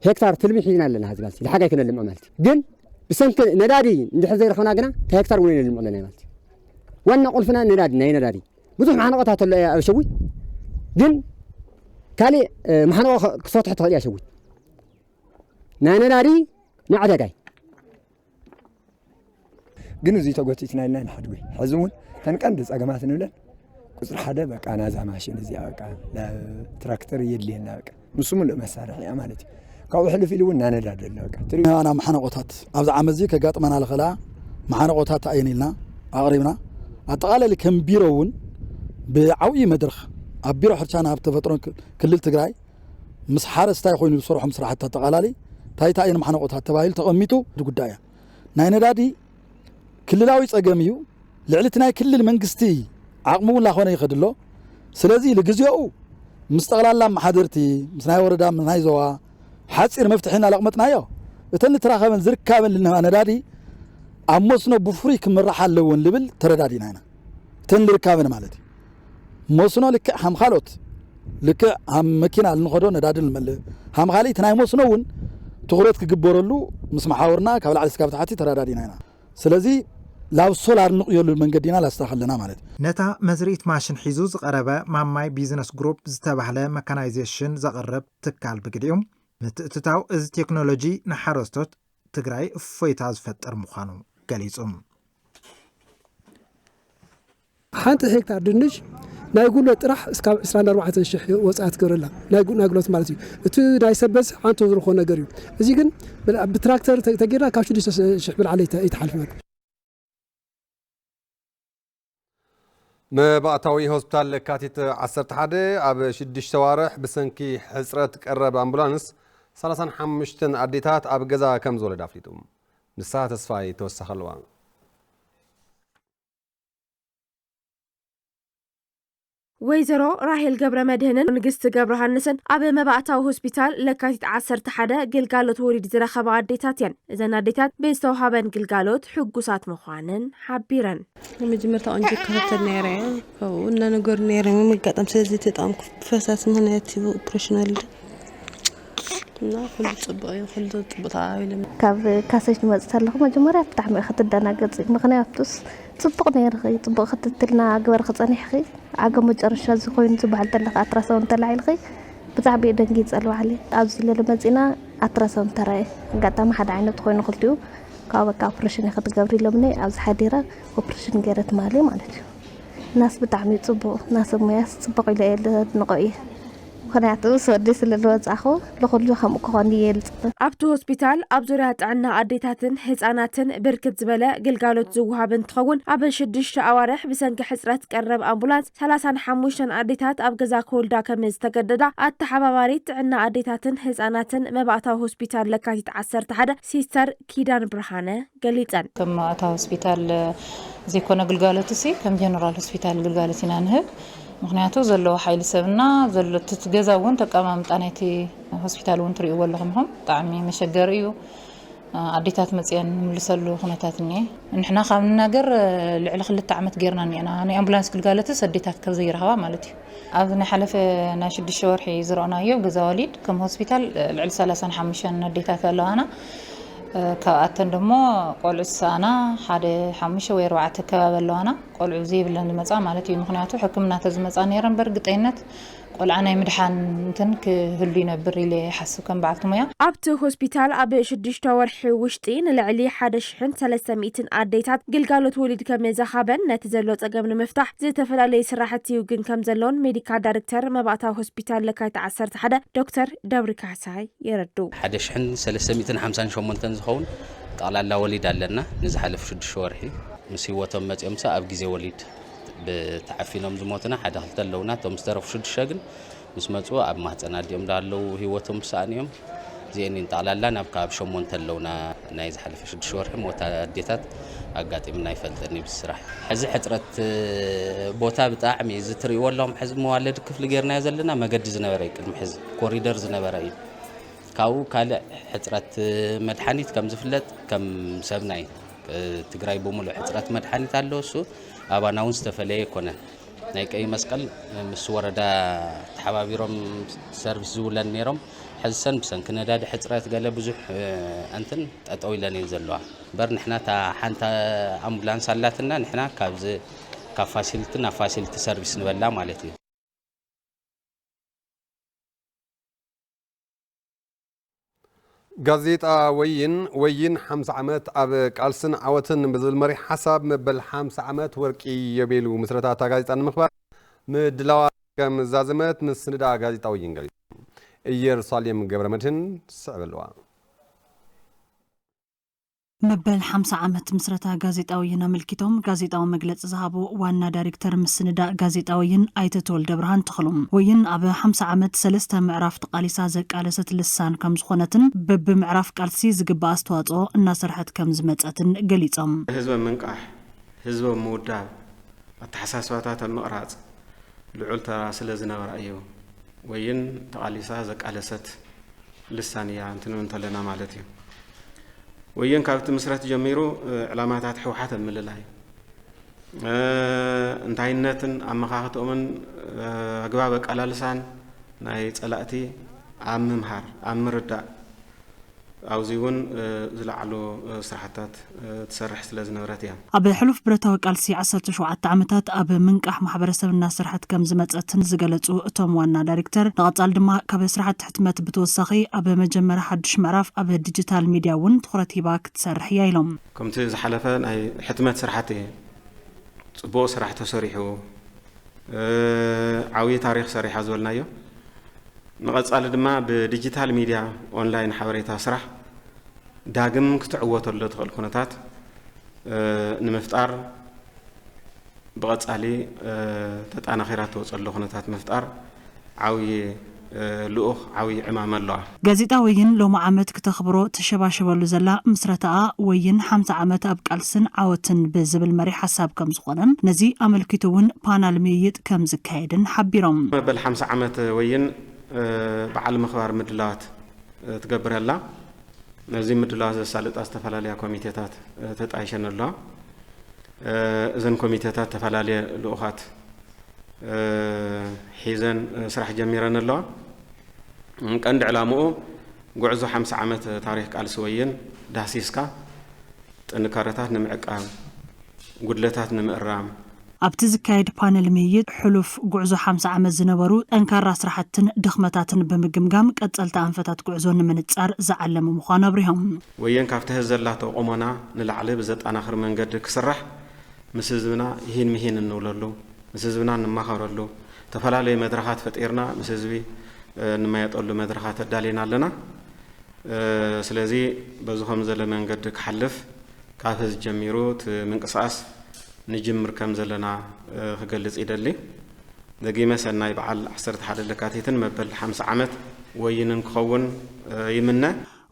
ሄክታር ትልሚ ሒዝና ኣለና። ሕዚ ጋር ንሓጋይ ክነልምዖ ማለት እዩ። ግን ብሰንኪ ነዳዲ እንድሕር ዘይረኽብና ግና ካብ ሄክታር እውን ነልምዖ ኣለና ማለት እዩ። ዋና ቁልፍና ነዳዲ ናይ ነዳዲ ብዙሕ ማሕነቆታት ኣሎ ኣብ ሸዊት ግን ካሊእ ማሕነቆ ክፈትሖ ትኽእል እያ ሸዊት ናይ ነዳዲ ንዕደጋይ ግን እዚ ተጎቲትና ኢልና ንሓድጉ ሕዚ እውን ተን ቀንዲ ጸገማት ንብለን ቁፅሪ ሓደ በቃ ናዛ ማሽን እዚኣ በቃ ትራክተር የድልየና በቃ ምስ ሙሉእ መሳርሒ እያ ማለት እዩ ካብኡ ሕልፍ ኢሉ እውን ናነዳደልና በቃ ትሪና ማሓነቆታት ኣብዚ ዓመት እዚ ከጋጥመና ዝኽእላ ማሓነቆታት ኣየን ኢልና ኣቕሪብና ኣጠቓላሊ ከም ቢሮ እውን ብዓብዪ መድረኽ ኣብ ቢሮ ሕርሻና ሃብቲ ተፈጥሮን ክልል ትግራይ ምስ ሓረስታይ ኮይኑ ዝሰርሖም ስራሕቲ ኣጠቓላሊ እንታይ እንታይ እዮም ማሓነቆታት ተባሂሉ ተቐሚጡ ጉዳይ እያ ናይ ነዳዲ ክልላዊ ጸገም እዩ ልዕሊ እቲ ናይ ክልል መንግስቲ ዓቕሚ እውን ላኾነ ይኸድ ኣሎ ስለዚ ልግዜኡ ምስ ጠቕላላ ኣመሓደርቲ ምስ ናይ ወረዳ ምስ ናይ ዞባ ሓፂር መፍትሒ እናለቕመጥናዮ እተን ልትራኸበን ዝርካበን ልንሃ ነዳዲ ኣብ መስኖ ብፍሩይ ክምራሕ ኣለዎን ልብል ተረዳዲና ኢና እተን ልርካበን ማለት እዩ መስኖ ልክዕ ሃም ካልኦት ልክዕ ሃም መኪና ልንኸዶ ነዳዲ ንመልእ ሃም ካልእ እቲ ናይ መስኖ እውን ትኹረት ክግበረሉ ምስ መሓወርና ካብ ላዕሊ ስካብ ታሕቲ ተረዳዲና ኢና ስለዚ ላብ ሶላር ንቕየሉ መንገዲ ኢና ላስታኸለና ማለት እዩ። ነታ መዝርኢት ማሽን ሒዙ ዝቐረበ ማማይ ቢዝነስ ግሩፕ ዝተባህለ መካናይዜሽን ዘቕርብ ትካል ብግዲኡ፣ ምትእትታው እዚ ቴክኖሎጂ ንሓረስቶት ትግራይ እፎይታ ዝፈጥር ምዃኑ ገሊጹ። ሓንቲ ሄክታር ድንሽ ናይ ጉልበት ጥራሕ እስካብ ዕስራን ኣርባዕተን ሽሕ ወፃኢ ትገብረላ፣ ናይ ጉ- ናይ ጉልበት ማለት እዩ። እቲ ናይ ሰብ በዝሒ ሓንቲ ዝረኽቦ ነገር እዩ። እዚ ግን ብላ- ብትራክተር ተ- ተጌርና ካብ ሽዱሽተ ሽሕ ብላዕሊ ኣይተ- ኣይትሓልፍን። መባእታዊ ሆስፒታል ለካቲት ዓሰርተ ሓደ ኣብ ሽዱሽተ ኣዋርሕ ብሰንኪ ሕፅረት ቀረብ ኣምቡላንስ ሰላሳን ሓሙሽተን ኣዴታት ኣብ ገዛ ከም ዝወለዳ ኣፍሊጡ። ንሳ ተስፋይ ተወሳኺ ኣለዋ። ወይዘሮ ራሄል ገብረ መድህንን ንግስቲ ገብረ ዮሃንስን ኣብ መባእታዊ ሆስፒታል ለካቲት ዓሰርተ ሓደ ግልጋሎት ወሊድ ዝረኸባ ኣዴታት እየን። እዘን ኣዴታት ብዝተውሃበን ግልጋሎት ሕጉሳት ምዃነን ሓቢረን። መጀመርታ ቆንጆ ይከታተል ነይረ እየ። ካብኡ እናነገሩ ነይረ። መጋጠም ስለዚ ተጣምኩ ፈሳሲ ምኽንያት እዩ ኦፕሬሽን ወልደ እና ኩሉ ጽቡቕ እዩ። ኩሉ ጽቡቕ ተዓዊሎም። ካብ ካሰሽ ትመጽእ ከለኹ መጀመርያ ብጣዕሚ ኢኺ ትደናገጺ። ምኽንያቱስ ጽቡቕ ነይርኺ፣ ጽቡቕ ክትትልና ግበርኺ ጸኒሕኺ። ዓገብ መጨረሻ እዚ ኮይኑ ዝበሃል ተለኺ ኣትራሳውንድ ተላዒልኺ ብጣዕሚ እየ ደንጊጸ። ባዕለይ ኣብዚ ለለ መጺና ኣትራሳውንድ ተራእየ። ኣጋጣሚ ሓደ ዓይነት ኮይኑ ክልቲኡ ካብ በቃ ኦፕሬሽን ኢኺ ትገብሪ ኢሎምኒ። ኣብዚ ሓዲረ ኦፕሬሽን ገይረ ትማሊ ማለት እዩ። ናስ ብጣዕሚ እዩ ጽቡቕ፣ ናስ ሞያስ ጽቡቕ ኢለ እየ ዘድንቖ እየ። ምኽንያቱ ምስ ወዲ ስለ ዝወጻኹ ንኹሉ ከምኡ ክኾን እየ ዝጽበ። ኣብቲ ሆስፒታል ኣብ ዙርያ ጥዕና ኣዴታትን ህጻናትን ብርክት ዝበለ ግልጋሎት ዝወሃብ እንትኸውን፣ ኣብ ሽዱሽተ ኣዋርሕ ብሰንኪ ሕጽረት ቀረብ ኣምቡላንስ ሰላሳን ሓሙሽተን ኣዴታት ኣብ ገዛ ክወልዳ ከም ዝተገደዳ ኣተሓባባሪት ጥዕና ኣዴታትን ህጻናትን መባእታዊ ሆስፒታል ለካቲት ዓሰርተ ሓደ ሲስተር ኪዳን ብርሃነ ገሊጸን። ከም መባእታዊ ሆስፒታል ዘይኮነ ግልጋሎት እሲ ከም ጀነራል ሆስፒታል ግልጋሎት ኢና ንህብ። ምኽንያቱ ዘለዎ ሓይሊ ሰብና ዘሎ እቲ ገዛ እውን ተቀማምጣ ናይቲ ሆስፒታል እውን ትርእይዎ ኣለኹም ኢኹም። ብጣዕሚ መሸገሪ እዩ። ኣዴታት መፅየን ንምልሰሉ ኩነታት እኒኤ። ንሕና ካብ ንናገር ልዕሊ ክልተ ዓመት ጌርና እኒኤና። ናይ ኣምቡላንስ ግልጋሎትስ ኣዴታት ካብ ዘይረኸባ ማለት እዩ። ኣብዚ ናይ ሓለፈ ናይ ሽዱሽተ ወርሒ ዝረእናዮ ገዛ ወሊድ ከም ሆስፒታል ልዕሊ ሰላሳን ሓሙሽተን ኣዴታት ኣለዋና። ካብኣተን ደሞ ቆልዑ ዝሰኣና ሓደ ሓሙሽተ ወይ ኣርባዕተ ከባቢ ኣለዋና። ቆልዑ ዘይብለን ዝመፃ ማለት እዩ። ምኽንያቱ ሕክምና ተዝመፃ ነይረን ብእርግጠይነት ቆልዓ ናይ ምድሓን እንትን ክህሉ ይነብር ኢለ ይሓስብ ከም በዓልቲ ሞያ። ኣብቲ ሆስፒታል ኣብ ሽዱሽተ ወርሒ ውሽጢ ንልዕሊ ሓደ ሽሕን ሰለስተ ሚእትን ኣዴታት ግልጋሎት ወሊድ ከም ዘኻበን ነቲ ዘሎ ጸገም ንምፍታሕ ዝተፈላለዩ ስራሕቲ ይውግን ከም ዘሎን ሜዲካል ዳይሬክተር መባእታዊ ሆስፒታል ለካቲት ዓሰርተ ሓደ ዶክተር ደብሪ ካሕሳይ የረዱ። ሓደ ሽሕን ሰለስተ ሚእትን ሓምሳን ሸሞንተን ዝኸውን ጠቕላላ ወሊድ ኣለና። ንዝሓለፉ ሽዱሽተ ወርሒ ምስ ህይወቶም መጺኦምሳ ኣብ ግዜ ወሊድ ብተዓፊኖም ዝሞቱና ሓደ ክልተ ኣለውና። እቶም ዝተረፉ ሽዱሽተ ግን ምስ መጹ ኣብ ማህጸን ኣዲኦም እንዳሃለዉ ህይወቶም ዝሰኣኑ እዮም። እዚአን እየን ጠቕላላ ናብ ከባቢ ሸሞንተ ኣለውና። ናይ ዝሓለፈ ሽዱሽተ ወርሒ ሞት ኣዴታት ኣጋጢምና ኣይፈልጥን እዩ ብስራሕ። ሕዚ ሕጽረት ቦታ ብጣዕሚ እዩ። እዚ ትርእይዎ ኣለኹም ሕዚ መዋለዲ ክፍሊ ጌርናዮ ዘለና መገዲ ዝነበረ እዩ። ቅድሚ ሕዚ ኮሪደር ዝነበረ እዩ። ካብኡ ካልእ ሕጽረት መድሓኒት ከም ዝፍለጥ ከም ሰብና እዩ። ትግራይ ብምሉእ ሕጽረት መድሓኒት ኣሎ። እሱ ኣባና እውን ዝተፈለየ ኣይኮነን። ናይ ቀይ መስቀል ምስ ወረዳ ተሓባቢሮም ሰርቪስ ዝውለን ነይሮም። ሕዚ ሰን ብሰንኪ ነዳዲ ሕጽረት ገለ ብዙሕ እንትን ጠጠው ኢለን እየን ዘለዋ። እምበር ንሕና እታ ሓንቲ ኣምቡላንስ ኣላትና፣ ንሕና ካብዚ ካብ ፋሲሊቲ ናብ ፋሲሊቲ ሰርቪስ ንበላ ማለት እዩ። ጋዜጣ ወይን፣ ወይን ሓምሳ ዓመት ኣብ ቃልስን ዓወትን ብዝብል መሪሕ ሓሳብ መበል ሓምሳ ዓመት ወርቂ ዮቤሉ ምስረታ እታ ጋዜጣ ንምኽባር ምድላዋት ከም ዛዘመት ምስንዳ ጋዜጣ ወይን ገሊጹ። ኢየሩሳሌም ገብረ መድህን ትስዕብ ኣለዋ። መበል ሓምሳ ዓመት ምስረታ ጋዜጣ ወይን ኣመልኪቶም ጋዜጣዊ መግለጺ ዝሃቡ ዋና ዳይሬክተር ምስንዳእ ጋዜጣ ወይን ኣይተ ተወልደ ብርሃን ተኽሉ፣ ወይን ኣብ ሓምሳ ዓመት ሰለስተ ምዕራፍ ተቓሊሳ ዘቃለሰት ልሳን ከም ዝኾነትን በብምዕራፍ ቃልሲ ዝግባእ ኣስተዋጽኦ እናሰርሐት ከም ዝመጸትን ገሊጾም። ህዝቢ ምንቃሕ፣ ህዝቢ ምውዳብ፣ ኣተሓሳስባታት ኣብ ምቕራጽ ልዑል ተራ ስለ ዝነበራ እዩ ወይን ተቓሊሳ ዘቃለሰት ልሳን እያ እንትንብል እንተለና ማለት እዩ። ወይን ካብ እቲ ምስረት ጀሚሩ ዕላማታት ህወሓት ኣብ ምልላይ፣ እ፣ እንታይነትን ኣመኻኽትኦምን፣ እ፣ ኣግባብ ኣቃላልሳን ናይ ጸላእቲ ኣብ ምምሃር፣ ኣብ ምርዳእ፣ ኣብዚ እውን ዝለዓሉ ስራሕታት ትሰርሕ ስለ ዝነበረት እያ። ኣብ ሕሉፍ ብረታዊ ቃልሲ ዓሰርተ ሸውዓተ ዓመታት ኣብ ምንቃሕ ማሕበረሰብ እናሰርሐት ከም ዝመፀትን ዝገለፁ እቶም ዋና ዳይሬክተር፣ ንቐፃል ድማ ካብ ስራሕቲ ሕትመት ብተወሳኺ ኣብ መጀመሪ ሓዱሽ ምዕራፍ ኣብ ዲጂታል ሚድያ እውን ትኹረት ሂባ ክትሰርሕ እያ ኢሎም። ከምቲ ዝሓለፈ ናይ ሕትመት ስራሕቲ ፅቡቕ ስራሕ ተሰሪሑ፣ ዓብዪ ታሪክ ሰሪሓ ዝበልናዮ፣ ንቐፃሊ ድማ ብዲጂታል ሚድያ ኦንላይን ሓበሬታ ስራሕ ዳግም ክትዕወተሉ ትኽእል ኩነታት ንምፍጣር ብቐፃሊ ተጣናኺራ ትወፀሉ ኩነታት ምፍጣር ዓብዪ ልኡኽ ዓብዪ ዕማም ኣለዋ። ጋዜጣ ወይን ሎሚ ዓመት ክተኽብሮ ትሸባሸበሉ ዘላ ምስረታኣ ወይን ሓምሳ ዓመት ኣብ ቃልስን ዓወትን ብዝብል መሪሕ ሓሳብ ከም ዝኾነን ነዚ ኣመልኪቱ እውን ፓናል ምይይጥ ከም ዝካየድን ሓቢሮም። መበል ሓምሳ ዓመት ወይን በዓል ምኽባር ምድላዋት ትገብር ኣላ። ነዚ ምድላዋት ዘሳልጣ ዝተፈላለያ ኮሚቴታት ተጣይሸን ኣለዋ። እዘን ኮሚቴታት ዝተፈላለየ ልኡኻት ሒዘን ስራሕ ጀሚረን ኣለዋ። ቀንዲ ዕላምኡ ጉዕዞ ሓምሳ ዓመት ታሪክ ቃልሲ ወይን ዳህሲስካ ጥንካረታት ንምዕቃብ፣ ጉድለታት ንምእራም፣ ኣብቲ ዝካየድ ፓነል ምይይጥ ሕሉፍ ጉዕዞ ሓምሳ ዓመት ዝነበሩ ጠንካራ ስራሕትን ድኽመታትን ብምግምጋም ቀፀልቲ ኣንፈታት ጉዕዞ ንምንፃር ዝዓለመ ምዃኑ ኣብሪሆም። ወየን ካብቲ ሕዚ ዘላቶ ቁመና ንላዕሊ ብዘጣናኽር መንገዲ ክስራሕ ምስ ህዝብና ይሂን ምሂን እንብለሉ፣ ምስ ህዝብና እንማኸረሉ፣ ዝተፈላለዩ መድረኻት ፈጢርና ምስ ህዝቢ እንመያየጠሉ መድረኻት ኣዳሊና ኣለና። ስለዚ በዚ ከም ዘለ መንገዲ ክሓልፍ ካብ ህዝቢ ጀሚሩ እቲ ምንቅስቃስ ንጅምር ከም ዘለና ክገልጽ ይደሊ። ደጊመ ሰናይ በዓል ዓሰርተ ሓደ ለካቲትን መበል ሓምሳ ዓመት ወይንን ክኸውን ይምነ።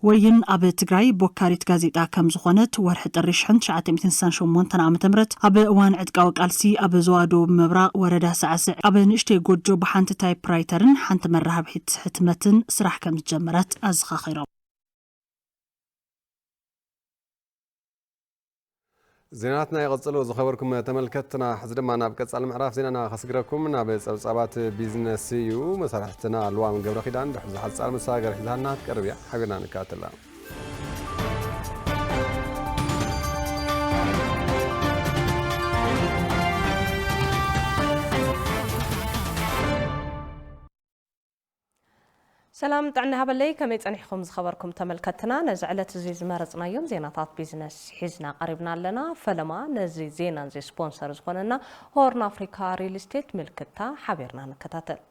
ወይን ኣብ ትግራይ ቦካሪት ጋዜጣ ከም ዝኾነት ወርሒ ጥሪ ሽሕን ትሽዓተ ሚእትን ስሳን ሸሞንተን ዓመተ ምህረት ኣብ እዋን ዕጥቃዊ ቃልሲ ኣብ ዞባ ደቡብ ምብራቕ ወረዳ ሳዕስዕ ኣብ ንእሽተይ ጎጆ ብሓንቲ ታይፕራይተርን ሓንቲ መራኸቢት ሕትመትን ስራሕ ከም ዝጀመረት ኣዘኻኺሮም። ዜናትና ይቕጽሉ። ዝኸበርኩም ተመልከትና፣ ሕዚ ድማ ናብ ቀጻሊ ምዕራፍ ዜናና ከስግረኩም ናብ ጸብጻባት ቢዝነስ እዩ። መሳርሕትና ልዋም ገብረ ኪዳን ድሕሪ ዝሓጻር መሰጋገሪ ሒዛና ክትቀርብ እያ። ሓቢርና ንከታተላ። ሰላም ጥዕና ሃበለይ፣ ከመይ ጸኒሕኩም ዝኸበርኩም ተመልከትና? ነዚ ዕለት እዚ ዝመረጽናዮም ዜናታት ቢዝነስ ሒዝና ቀሪብና ኣለና። ፈለማ ነዚ ዜና እዚ ስፖንሰር ዝኾነና ሆርን ኣፍሪካ ሪል ስቴት ምልክታ ሓቢርና ንከታተል።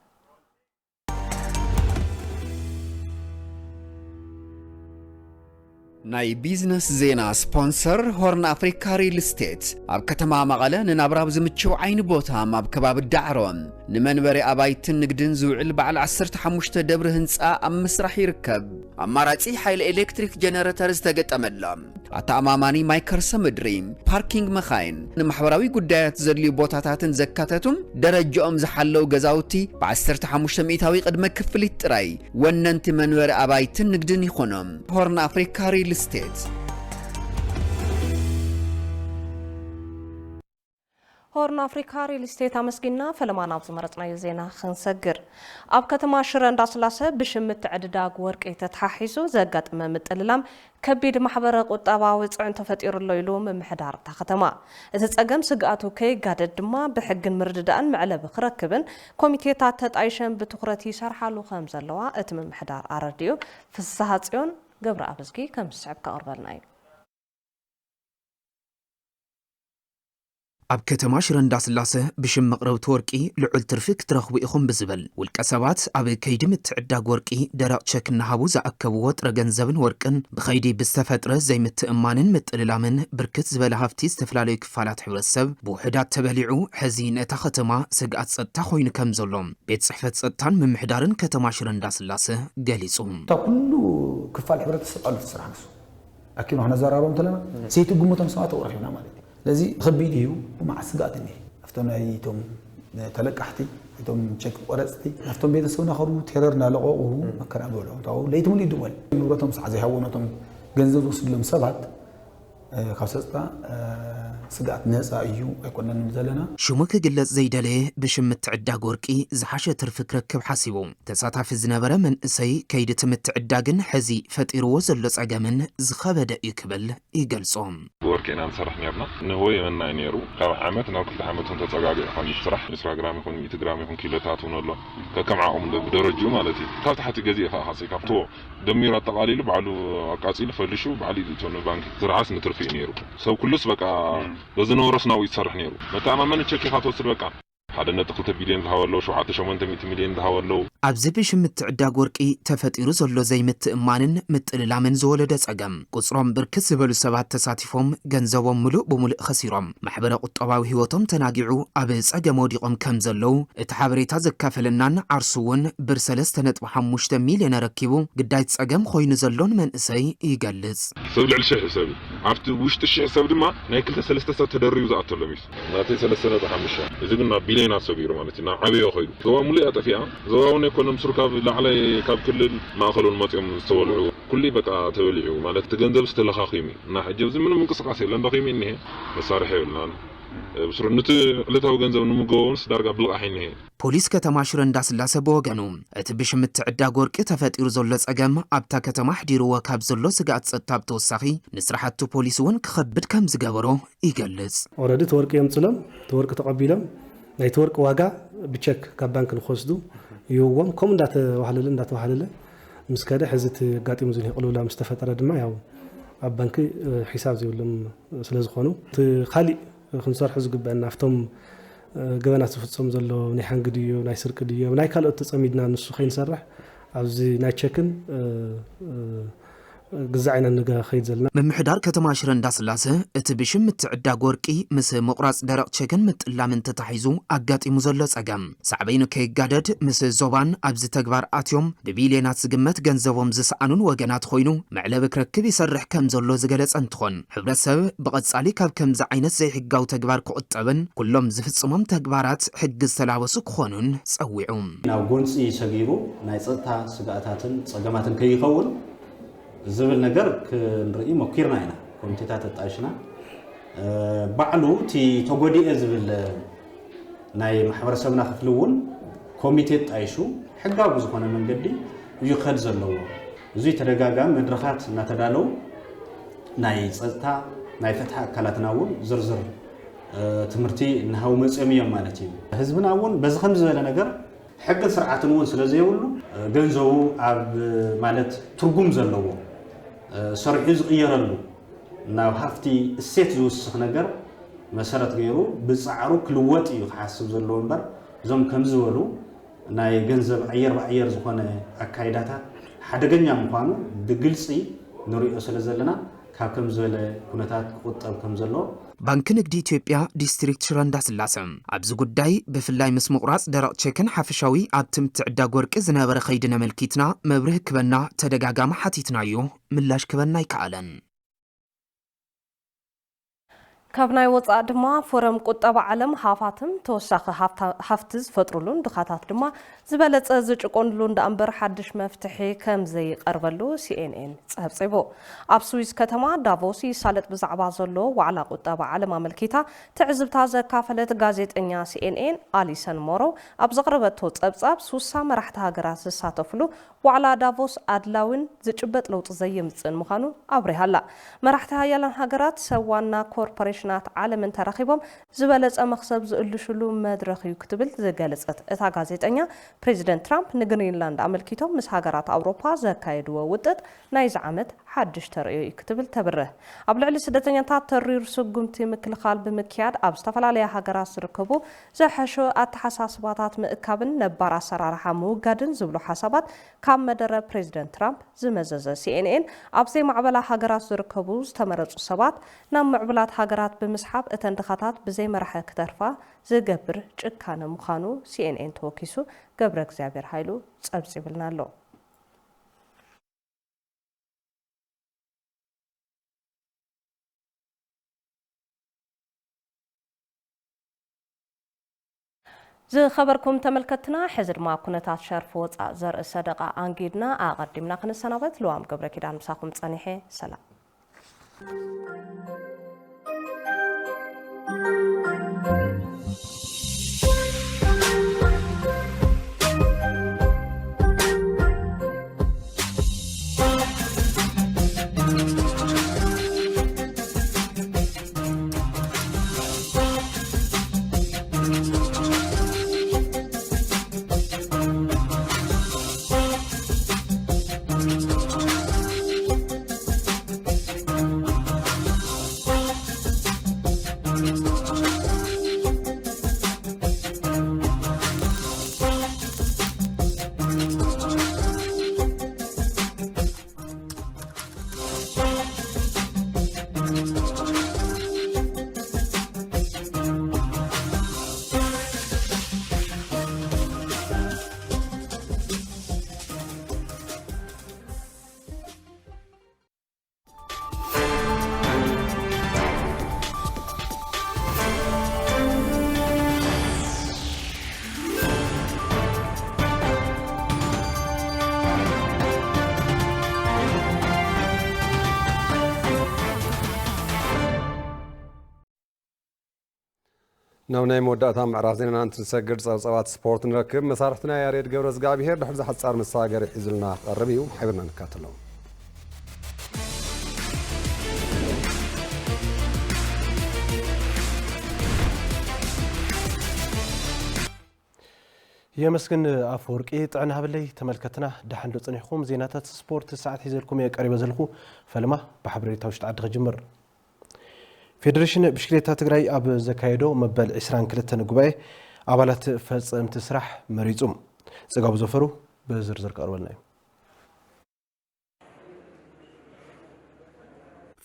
ናይ ቢዝነስ ዜና ስፖንሰር ሆርን ኣፍሪካ ሪል ስቴት ኣብ ከተማ መቐለ ንናብራ ኣብ ዝምችው ዓይኒ ቦታ ኣብ ከባቢ ዳዕሮ ንመንበሪ ኣባይትን ንግድን ዝውዕል በዓል ዓሰርተ ሓሙሽተ ደብሪ ህንፃ ኣብ ምስራሕ ይርከብ። ኣማራፂ ሓይሊ ኤሌክትሪክ ጀነረተር ዝተገጠመላ፣ ኣተኣማማኒ ማይ ከርሰ ምድሪ፣ ፓርኪንግ መኻይን፣ ንማሕበራዊ ጉዳያት ዘድልዩ ቦታታትን ዘካተቱ ደረጃኦም ዝሓለዉ ገዛውቲ ብ ዓሰርተ ሓሙሽተ ሚእታዊ ቅድመ ክፍሊት ጥራይ ወነንቲ መንበሪ ኣባይትን ንግድን ይኾኑ። ሆርን ኣፍሪካ ሪል ስቴት። ሆርን ኣፍሪካ ሪል ስቴት ኣመስጊና። ፈለማ ናብ ዝመረጽናዮ ዜና ክንሰግር። ኣብ ከተማ ሽረ እንዳስላሰ ብሽም ምትዕድዳግ ወርቂ ተተሓሒዙ ዘጋጠመ ምጥልላም ከቢድ ማሕበረ ቁጠባዊ ጽዕንቶ ፈጢሩ ኣሎ ኢሉ ምምሕዳር እታ ከተማ። እቲ ጸገም ስግኣቱ ከይጋደድ ድማ ብሕግን ምርድዳእን መዕለቢ ክረክብን ኮሚቴታት ተጣይሸን ብትኹረት ይሰርሓሉ ከም ዘለዋ እቲ ምምሕዳር ኣረዲኡ። ፍስሃ ጽዮን ገብረኣብዝጊ ከም ዝስዕብ ከቕርበልና እዩ። ኣብ ከተማ ሽረ እንዳስላሰ ብሽም መቕረብቲ ወርቂ ልዑል ትርፊ ክትረኽቡ ኢኹም ብዝብል ውልቀ ሰባት ኣብ ከይዲ ምትዕዳግ ወርቂ ደረቕ ቸክ እናሃቡ ዝኣከብዎ ጥረ ገንዘብን ወርቅን ብኸይዲ ብዝተፈጥረ ዘይምትእማንን ምጥልላምን ብርክት ዝበለ ሃፍቲ ዝተፈላለዩ ክፋላት ሕብረተሰብ ብውሑዳት ተበሊዑ ሕዚ ነታ ከተማ ስግኣት ጸጥታ ኮይኑ ከም ዘሎ ቤት ጽሕፈት ጸጥታን ምምሕዳርን ከተማ ሽረ እንዳስላሰ ገሊጹ። እታ ኩሉ ክፋል ሕብረተሰብ ቃሉ ትስራሕ ንሱ ኣኪብና ክነዘራርቦም እንተለና ሰይትግምቶም ሰባት ኣብኡ ረኺብና ማለት እዩ። ስለዚ ከቢድ እዩ፣ ብመዓት ስግኣት እኒሀ ኣብቶም ናይ እቶም ተለቃሕቲ፣ እቶም ቸክ ቆረፅቲ ናብቶም ቤተሰብና ከርቡ ቴረር እናለቐቑ መከራ በልዑ። ካብኡ ለይቲ ሙሉእ ይድወል። ንብረቶም ሳዕ ዘይሃቡ ነቶም ገንዘብ ዝወስድሎም ሰባት ካብ ሰፅታ ስግኣት ነፃ እዩ ኣይኮነን ዘለና። ሽሙ ክግለጽ ዘይደለየ ብሽም ምትዕዳግ ወርቂ ዝሓሸ ትርፊ ክረክብ ሓሲቡ ተሳታፊ ዝነበረ መንእሰይ ከይዲ እቲ ምትዕዳግን ሕዚ ፈጢርዎ ዘሎ ጸገምን ዝኸበደ እዩ ክብል ይገልጾ። ብወርቂ ኢና ንሰርሕ ነርና። ንህወ የመና እዩ ነይሩ። ካብ ዓመት ናብ ክልተ ዓመት እውን ተፀጋጊዑ ይኾን እዩ ስራሕ። ዕስራ ግራም ይኹን ሚእቲ ግራም ይኹን ኪሎታት እውን ኣሎ። ከከም ዓቕሙ ብደረጅኡ ማለት እዩ። ካብ ታሕቲ ገዚእ ከዓ ካሰይ ካብቶ ደሚሩ ኣጠቓሊሉ ባዕሉ ኣቃፂሉ ፈሊሹ ባዕሉ እዩ ዝእቶ ንባንክ። ዝረሓስ ንትርፊ እዩ ነይሩ። ሰብ ኩሉስ በቃ በዚ ነበረስ ናብኡ ይሰርሕ ነይሩ። መተኣማመኒ ቸክ ኢኻ ትወስድ በቃ። ሓደ ነጥቢ ክልተ ቢልዮን ዝሃበ ኣለዉ፣ ሸውዓተ ሸሞንተ ሚእቲ ሚልዮን ዝሃበ ኣለዉ። ኣብዚ ብሽም ምትዕዳግ ወርቂ ተፈጢሩ ዘሎ ዘይምትእማንን ምጥልላምን ዝወለደ ጸገም፣ ቁጽሮም ብርክት ዝበሉ ሰባት ተሳቲፎም ገንዘቦም ምሉእ ብምሉእ ኸሲሮም፣ ማሕበረ ቁጠባዊ ህይወቶም ተናጊዑ ኣብ ጸገም ወዲቖም ከም ዘለዉ እቲ ሓበሬታ ዘካፈለናን ዓርሱ እውን ብር ሰለስተ ነጥቢ ሓሙሽተ ሚልዮን ኣረኪቡ ግዳይ ጸገም ኮይኑ ዘሎን መንእሰይ ይገልጽ። ሰብ ልዕሊ ሽሕ ሰብ እዩ። ኣብቲ ውሽጢ ሽሕ ሰብ ድማ ናይ ክልተ ሰለስተ ሰብ ተደሪቡ ዝኣተሎም እዩ። ናተይ ሰለስተ ነጥቢ ሓሙሽተ። እዚ ግን ናብ ቢልዮናት ሰጊሩ ማለት እዩ። ናብ ዓበዮ ከይዱ። ዞባ ሙሉእ እያ ጠፊኣ። ዞባ እውን ኣይኮነም ስሩ ካብ ላዕላይ ካብ ክልል ማእኸል እውን መፂኦም ዝተበልዑ። ኩሉ በቃ ተበሊዑ ማለት እቲ ገንዘብ ዝተለኻኺሙ እዩ። እና ሕጂ ኣብዚ ምንም ምንቅስቃስ የለን። ደኺሙ እኒሄ። መሳርሒ የብልናን። ብስሩ ንቲ ዕለታዊ ገንዘብ ንምገቦምስ ዳርጋ ብልቓሕ እኒሄ። ፖሊስ ከተማ ሽረ እንዳስላሰ ብወገኑ፣ እቲ ብሽም ምትዕዳግ ወርቂ ተፈጢሩ ዘሎ ጸገም ኣብታ ከተማ ኣሕዲርዎ ካብ ዘሎ ስግኣት ጸጥታ ብተወሳኺ ንስራሕቱ ፖሊስ እውን ክኸብድ ከም ዝገበሮ ይገልጽ። ኦረዲ እቲ ወርቂ የምፅሎም፣ እቲ ወርቂ ተቐቢሎም ናይቲ ወርቂ ዋጋ ብቸክ ካብ ባንክ ንክወስዱ ይህብዎም። ከምኡ እንዳተባህለለ እንዳተባህለለ ምስ ከደ ሕዚ እቲ ኣጋጢሙ ዝኒሀ ቅልውላ ምስ ተፈጠረ ድማ ያው ኣብ ባንኪ ሒሳብ ዘይብሎም ስለዝኾኑ እቲ ካሊእ ክንሰርሑ ዝግበአና ኣብቶም ገበናት ዝፍፀም ዘሎ ናይ ሓንግ ድዮ ናይ ስርቂ ድዮ ናይ ካልኦት ተፀሚድና ንሱ ከይንሰርሕ ኣብዚ ናይ ቸክን ግዛዕ ኢና ንከይድ ዘለና። ምምሕዳር ከተማ ሽረ እንዳስላሰ እቲ ብሽም ምትዕዳግ ወርቂ ምስ ምቑራፅ ደረቕ ቸክን ምጥላምን ተታሒዙ ኣጋጢሙ ዘሎ ፀገም ሳዕበይኑ ከይጋደድ ምስ ዞባን ኣብዚ ተግባር ኣትዮም ብቢልዮናት ዝግመት ገንዘቦም ዝሰኣኑን ወገናት ኮይኑ መዕለቢ ክረክብ ይሰርሕ ከም ዘሎ ዝገለፀ እንትኾን ሕብረተሰብ ብቐፃሊ ካብ ከምዚ ዓይነት ዘይሕጋዊ ተግባር ክቑጠብን ኩሎም ዝፍፅሞም ተግባራት ሕጊ ዝተላበሱ ክኾኑን ፀዊዑ። ናብ ጎንፂ ሰጊሩ ናይ ፀጥታ ስግኣታትን ፀገማትን ከይኸውን ዝብል ነገር ክንርኢ ሞኪርና ኢና። ኮሚቴታት ኣጣይሽና ባዕሉ እቲ ተጎዲኤ ዝብል ናይ ማሕበረሰብና ክፍሊ እውን ኮሚቴ ጣይሹ ሕጋዊ ብዝኾነ መንገዲ እዩ ክኸድ ዘለዎ። እዙይ ተደጋጋሚ መድረኻት እናተዳለው ናይ ፀጥታ ናይ ፍትሒ ኣካላትና እውን ዝርዝር ትምህርቲ እናሃቡ መፅኦም እዮም ማለት እዩ። ህዝብና እውን በዚ ከም ዝበለ ነገር ሕግን ስርዓትን እውን ስለ ዘይብሉ ገንዘቡ ኣብ ማለት ትርጉም ዘለዎ ሰሪሑ ዝቕየረሉ ናብ ሃፍቲ እሴት ዝውስኽ ነገር መሰረት ገይሩ ብፃዕሩ ክልወጥ እዩ ክሓስብ ዘለዎ እምበር እዞም ከም ዝበሉ ናይ ገንዘብ ኣየር ብኣየር ዝኾነ ኣካይዳታት ሓደገኛ ምዃኑ ብግልፂ ንሪኦ ስለ ዘለና ካብ ከም ዝበለ ኩነታት ክቁጠብ ከም ዘለዎ ባንኪ ንግዲ ኢትዮጵያ ዲስትሪክት ሽረ እንዳስላሰ ኣብዚ ጉዳይ ብፍላይ ምስ ምቑራፅ ደረቕ ቸክን ሓፈሻዊ ኣብቲ ምትዕዳግ ወርቂ ዝነበረ ከይዲ ነመልኪትና መብርሂ ክበና ተደጋጋሚ ሓቲትናዮ ምላሽ ክበና ኣይከኣለን። ካብ ናይ ወፃእ ድማ ፎረም ቁጠባ ዓለም ሃፋትም ተወሳኺ ሃፍቲ ዝፈጥሩሉን ድኻታት ድማ ዝበለፀ ዝጭቆንሉ እንዳእምበር ሓድሽ መፍትሒ ከም ዘይቐርበሉ ሲኤንኤን ፀብፂቡ። ኣብ ስዊዝ ከተማ ዳቮስ ይሳለጥ ብዛዕባ ዘሎ ዋዕላ ቁጠባ ዓለም ኣመልኪታ ትዕዝብታ ዘካፈለት ጋዜጠኛ ሲኤንኤን ኣሊሰን ሞሮ ኣብ ዘቕረበቶ ፀብፃብ ሱሳ መራሕቲ ሃገራት ዝሳተፍሉ ዋዕላ ዳቮስ ኣድላዊን ዝጭበጥ ለውጢ ዘየምጽእን ምዃኑ ኣብሪሃ ኣላ። መራሕቲ ሃያላን ሃገራት ሰብ ዋና ኮርፖሬሽናት ዓለምን ተራኺቦም ዝበለጸ መኽሰብ ዝእልሽሉ መድረኽ እዩ ክትብል ዝገለጸት እታ ጋዜጠኛ፣ ፕሬዚደንት ትራምፕ ንግሪንላንድ ኣመልኪቶም ምስ ሃገራት ኣውሮፓ ዘካየድዎ ውጥጥ ናይዚ ዓመት ሓድሽ ተርእዮ እዩ ክትብል ተብርህ። ኣብ ልዕሊ ስደተኛታት ተሪር ስጉምቲ ምክልኻል ብምክያድ ኣብ ዝተፈላለያ ሃገራት ዝርከቡ ዘሐሾ ኣተሓሳስባታት ምእካብን ነባር ኣሰራርሓ ምውጋድን ዝብሉ ሓሳባት ካብ መደረ ፕሬዚደንት ትራምፕ ዝመዘዘ ሲኤንኤን ኣብ ዘይማዕበላ ሃገራት ዝርከቡ ዝተመረፁ ሰባት ናብ ምዕቡላት ሃገራት ብምስሓብ እተን ድኻታት ብዘይ መራሒ ክተርፋ ዝገብር ጭካነ ምዃኑ ሲኤንኤን ተወኪሱ ገብረ እግዚኣብሔር ሃይሉ ፀብፂብልና ኣሎ። ዝኸበርኩም ተመልከትና፣ ሕዚ ድማ ኩነታት ሸርፊ ወፃእ ዘርኢ ሰደቓ ኣንጊድና ኣቐዲምና ክንሰናበት። ልዋም ገብረ ኪዳን ምሳኹም ፀኒሐ። ሰላም። ናብ ናይ መወዳእታ ምዕራፍ ዜናና እንትንሰግር ጸብጻባት ስፖርት ንረክብ። መሳርሕትና ያሬድ ገብረ እግዚኣብሔር ድሕሪ ዝሓጻር መሳገሪ ሒዙልና ክቐርብ እዩ። ሓቢርና ንካተሎም። የመስግን ኣፈወርቂ። ጥዕና ሃበለይ ተመልከትና፣ ደሓን ዶ ጸኒሕኩም? ዜናታት ስፖርት ሰዓት ሒዘልኩም እየ ቀሪበ ዘለኹ። ፈለማ ብሓበሬታ ውሽጢ ዓዲ ክጅምር። ፌደሬሽን ብሽክሌታ ትግራይ ኣብ ዘካየዶ መበል ዕስራን ክልተን ጉባኤ ኣባላት ፈጸምቲ ስራሕ መሪጹ። ጽጋቡ ዘፈሩ ብዝርዝር ከቕርበልና እዩ።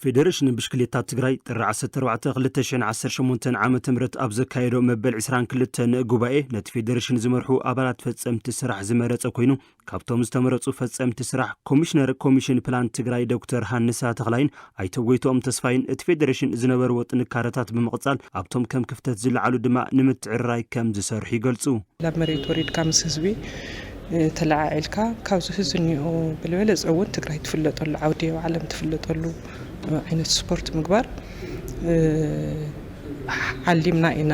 ፌደሬሽን ብሽክሌታ ትግራይ ጥሪ ዓሰርተ ኣርባዕተ ክልተ ሽሕን ዓሰርተ ሸሞንተን ዓመተ ምህረት ኣብ ዘካየዶ መበል ዕስራን ክልተን ጉባኤ ነቲ ፌደሬሽን ዝመርሑ ኣባላት ፈጸምቲ ስራሕ ዝመረጸ ኮይኑ፣ ካብቶም ዝተመረጹ ፈጸምቲ ስራሕ ኮሚሽነር ኮሚሽን ፕላን ትግራይ ዶክተር ሃንሳ ተኽላይን ኣይተ ጎይትኦም ተስፋይን እቲ ፌደሬሽን ዝነበርዎ ጥንካረታት ብምቕጻል ኣብቶም ከም ክፍተት ዝለዓሉ ድማ ንምትዕርራይ ከም ዝሰርሑ ይገልጹ። ናብ መሬት ወሪድካ ምስ ህዝቢ፣ እ፣ ተለዓዒልካ ካብዚ ህዝቢ እኒኦ ብልበለፀ እውን ትግራይ ትፍለጠሉ ዓውዲ ኣብ ዓለም ትፍለጠሉ፣ እ፣ ዓይነት ስፖርት ምግባር፣ እ፣ ዓሊምና ኢና።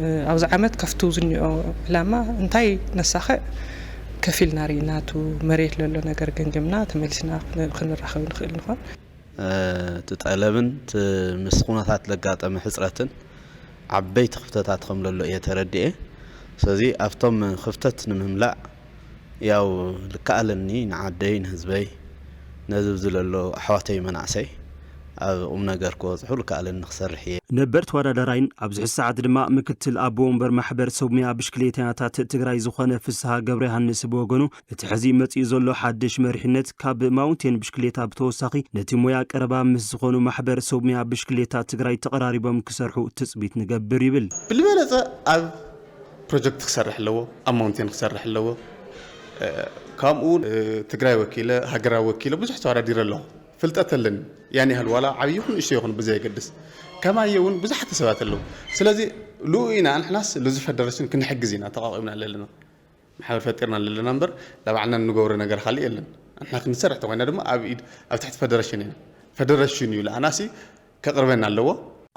እ፣ ኣብዚ ዓመት ካብቲ ዝኒኦ ዕላማ እንታይ ነሳኽዕ ከፊልና ርኢና፣ እቱ መሬት ለሎ ነገር ገምገምና ተመሊስና ክን-፣ ክንራኸብ ንኽእል ንኾን። እቲ ጠለብን እቲ ምስ ኩነታት ለጋጠመ ሕጽረትን ዓበይቲ ክፍተታት ከም ለሎ እየ ተረዲኤ። ስለዚ ኣብቶም ክፍተት ንምምላእ ያው ልከኣለኒ ንዓደይ ንህዝበይ ነዚ ኣብዚ ለሎ ኣሕዋተይ መናእሰይ ኣብ ቁም ነገር ክበጽሑ ልከኣለኒ ክሰርሕ እየ። ነበር ተወዳዳራይን ኣብዚ ሕዚ ሰዓት ድማ ምክትል ኣቦ ወንበር ማሕበር ሰብ ሙያ ብሽክሌተኛታት ትግራይ ዝኾነ ፍስሃ ገብረ ዮሃንስ ብወገኑ እቲ ሕዚ መጺኡ ዘሎ ሓድሽ መሪሕነት ካብ ማውንቴን ብሽክሌታ ብተወሳኺ ነቲ ሞያ ቀረባ ምስ ዝኾኑ ማሕበር ሰብ ሙያ ብሽክሌታ ትግራይ ተቐራሪቦም ክሰርሑ ትጽቢት ንገብር ይብል። ብልበለጸ ኣብ ፕሮጀክት ክሰርሕ ኣለዎ፣ ኣብ ማውንቴን ክሰርሕ ኣለዎ። እ፣ ከምኡ እውን፣ እ፣ ትግራይ ወኪለ፣ ሃገራዊ ወኪለ ብዙሕ ተወዳዲረ ኣለኹ። ፍልጠት ኣለኒ። ያን ያህል ዋላ ዓብዪ ይኹን ንእሽቶ ይኹን ብዘየገድስ። ከማየ እውን ብዙሓት ሰባት ኣለዉ። ስለዚ ልኡ ኢና ንሕናስ ልዚ ፈደረሽን ክንሕግዝ ኢና ተቋቒምና ዘለና። ማሕበር ፈጢርና ኣለና እምበር፣ ላባዕልና እንገብሮ ነገር ካልእ የለን። ንሕና ክንሰርሕ ተኾይና ድማ ኣብ ኢድ፣ ኣብ ትሕቲ ፈደረሽን ኢና። ፈደረሽን እዩ ለኣናሲ ከቕርበና ኣለዎ።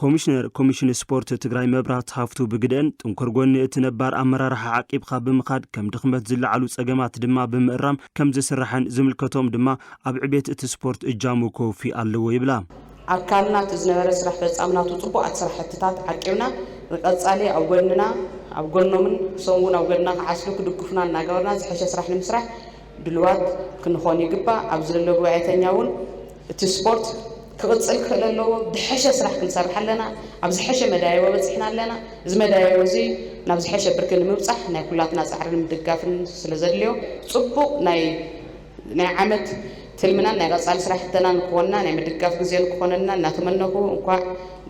ኮሚሽነር ኮሚሽን ስፖርት ትግራይ መብራት ሃፍቱ ብግደን ጥንኩር ጎኒ እቲ ነባር ኣመራርሓ ዓቂብካ ብምኻድ ከም ድኽመት ዝለዓሉ ጸገማት ድማ ብምእራም ከም ዝስራሕን ዝምልከቶም ድማ ኣብ ዕቤት እቲ ስፖርት እጃሙ ከውፊ ኣለዎ ይብላ። ኣካልና እቲ ዝነበረ ስራሕ ፈጻምናቱ ጽቡቓት ስራሕትታት ዓቂብና ንቐጻሊ ኣብ ጎንና፣ ኣብ ጎኖምን እሶም እውን ኣብ ጎንና ክዓስሉ ክድግፉና እናገበርና ዝሐሸ ስራሕ ንምስራሕ ድልዋት ክንኾን ይግባእ። ኣብዚ ዘሎ ጉባኤተኛ እውን እቲ ስፖርት ክቕጽል ክኽእል ኣለዎ። ዝሐሸ ስራሕ ክንሰርሕ ኣለና። ኣብ ዝሐሸ መዳየቦ በጺሕና ኣለና። እዚ መዳየቦ እዚ ናብ ዝሐሸ ብርኪ ንምብጻሕ ናይ ኩላትና ጻዕርን ምድጋፍን ስለ ዘድልዮ ጽቡቕ ናይ ናይ ዓመት ትልምናን ናይ ቀጻሊ ስራሕተናን ክኾንና ናይ ምድጋፍ ግዜ ንክኾነና እናተመነኹ እንኳዕ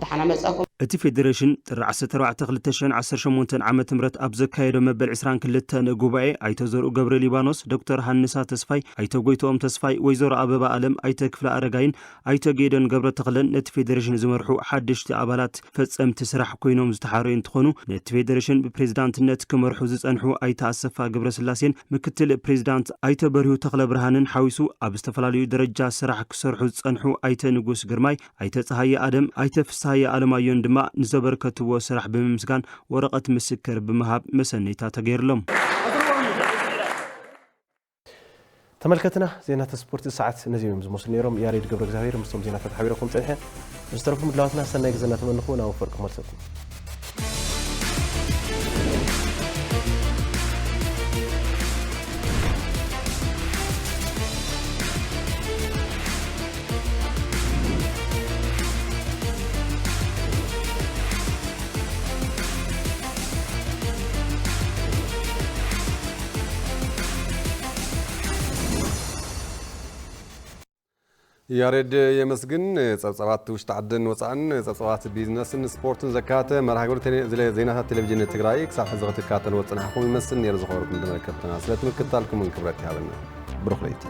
ደሓና መጻኹም። እቲ ፌዴሬሽን ጥሪ ዓሰርተ ኣርባዕተ ክልተ ሽሕን ዓሰርተ ሸሞንተን ዓመተ ምህረት ኣብ ዘካየዶ መበል ዕስራን ክልተን ጉባኤ ኣይተ ዘርኡ ገብረ ሊባኖስ፣ ዶክተር ሃንሳ ተስፋይ፣ ኣይተ ጎይትኦም ተስፋይ፣ ወይዘሮ ኣበባ ኣለም፣ ኣይተ ክፍለ ኣረጋይን ኣይተ ጌደን ገብረ ተኽለን ነቲ ፌዴሬሽን ዝመርሑ ሓደሽቲ ኣባላት ፈጸምቲ ስራሕ ኮይኖም ዝተሓረዩ እንትኾኑ፣ ነቲ ፌዴሬሽን ብፕሬዝዳንትነት ክመርሑ ዝጸንሑ ኣይተ ኣሰፋ ገብረስላሴን ምክትል ፕሬዝዳንት ኣይተ በሪሁ ተኽለ ብርሃንን ሓዊሱ ኣብ ዝተፈላለዩ ደረጃ ስራሕ ክሰርሑ ዝጸንሑ ኣይተ ንጉስ ግርማይ፣ ኣይተ ጸሃየ ኣደም፣ ኣይተ ፍስሃየ ኣለማዮን ድማ ንዘበርከትዎ ስራሕ ብምምስጋን ወረቐት ምስክር ብምሃብ መሰነይታ ተገይርሎም። ተመልከትና፣ ዜናታት ስፖርት ሰዓት ነዚኦም እዮም ዝመስሉ ነይሮም። ያሬድ ገብረ እግዚኣብሔር ምስቶም ዜናታት ሓቢረኩም ጸኒሐ። ዝተረፉ ምድላዋትና ሰናይ ግዜ እናተመነኹ ናብ ኣፈወርቂ ክመልሰኩም። ያሬድ የመስግን። ጸብጻባት ውሽጢ ዓድን ወጻእን፣ ጸብጻባት ቢዝነስን ስፖርትን ዘካተ መርሃ ግብሪ ቴሌ-፣ ዝለ-፣ ዜናታት ቴሌቪዥን ትግራይ ክሳብ ሕዚ ክትከታተልዎ ዝጸናሕኩም ይመስል ነይሩ። ዝኸበርኩም ተመልከትትና፣ ስለ ትምክታልኩምን ክብረት ይሃበና። ብሩኽ ለይቲ።